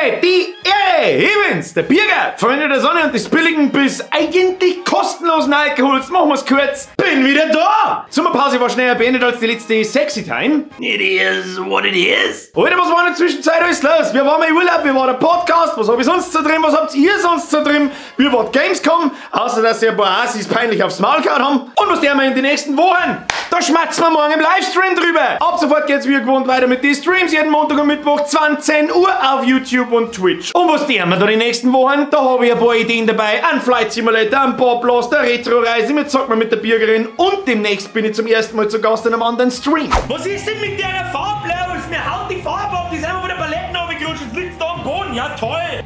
Habe die Ehre! Ich bin's, der Birger, Freunde der Sonne und des billigen bis eigentlich kostenlosen Alkohols. Machen wir's kurz. Bin wieder da! Sommerpause war schneller beendet als die letzte Sexy Time. It is what it is. Alter, was war in der Zwischenzeit alles los? Wir waren im Urlaub, wir waren der Podcast, was hab ich sonst so drin, was habt ihr sonst so drin? Wir waren Gamescom, außer dass sie ein paar Assis peinlich aufs Maul gehauen haben. Und was der wir in den nächsten Wochen? Da schmatzen wir morgen im Livestream drüber. Ab sofort geht's wie gewohnt weiter mit den Streams, jeden Montag und Mittwoch 20 Uhr auf YouTube und Twitch. Und was der wir da die nächsten Wochen? Da habe ich ein paar Ideen dabei. Ein Flight Simulator, ein Bob Lost, eine Retro-Reise, wir zocken mit der Birgerin und demnächst bin ich zum ersten Mal zu Gast in einem anderen Stream. Was ist denn mit der Farbe los? Mir haut die Farbe ab, die ist einfach von der Paletten runtergerutscht, jetzt liegt's da am Boden. Ja, toll!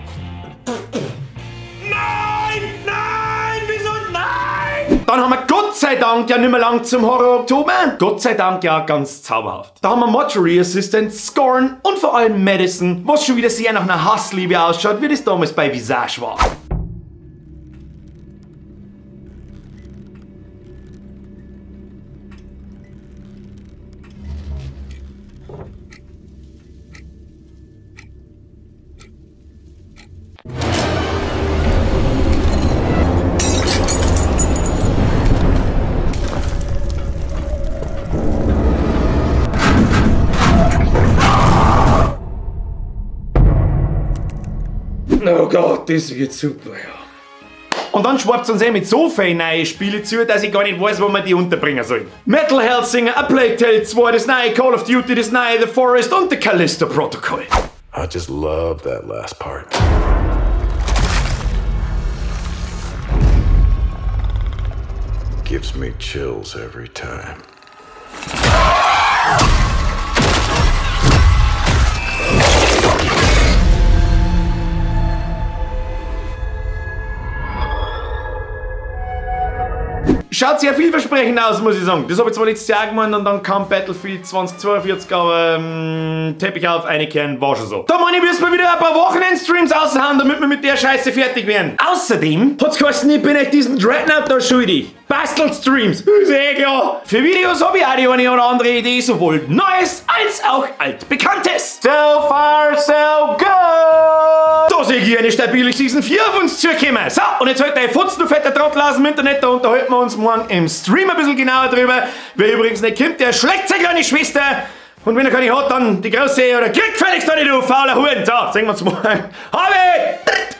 Nein! Nein! Wieso nein? Dann haben wir Gott sei Dank ja nicht mehr lang zum Horror Oktober. Gott sei Dank ja ganz zauberhaft. Da haben wir Mortuary Assistant, Scorn und vor allem Madison, was schon wieder sehr nach einer Hassliebe ausschaut, wie das damals bei Visage war. Oh Gott, das wird super, ja. Und dann schwappt uns eh mit so vielen neuen Spiele zu, dass ich gar nicht weiß, wo man die unterbringen soll. Metal Hellsinger, A Plague Tale 2, das neue Call of Duty, das neue The Forest und The Callisto Protocol. I just love that last part. Gives me chills every time. Schaut sehr vielversprechend aus, muss ich sagen. Das habe ich zwar letztes Jahr gemacht und dann kam Battlefield 2042, aber Teppich auf, eine Kern war schon so. Da meine ich, müssen wir wieder ein paar Wochenendstreams raushauen, damit wir mit der Scheiße fertig werden. Außerdem hat's geheißen, ich bin euch diesen Dreadnought da schuldig. Bastelstreams, ist eh klar. Für Videos habe ich auch die eine oder andere Idee, sowohl Neues als auch Altbekanntes. So far, so good. Da sehe ich eine stabile Season 4 auf uns zukommen. So, und jetzt halt dein Futz, du fetter Trottel aus dem Internet, da unterhalten wir uns morgen im Stream ein bisschen genauer drüber. Wer übrigens nicht kommt, der schlägt seine kleine Schwester. Und wenn er keine hat, dann die große oder kriegt gefälligst nicht, du fauler Huren. So, sehen wir uns morgen. Habe!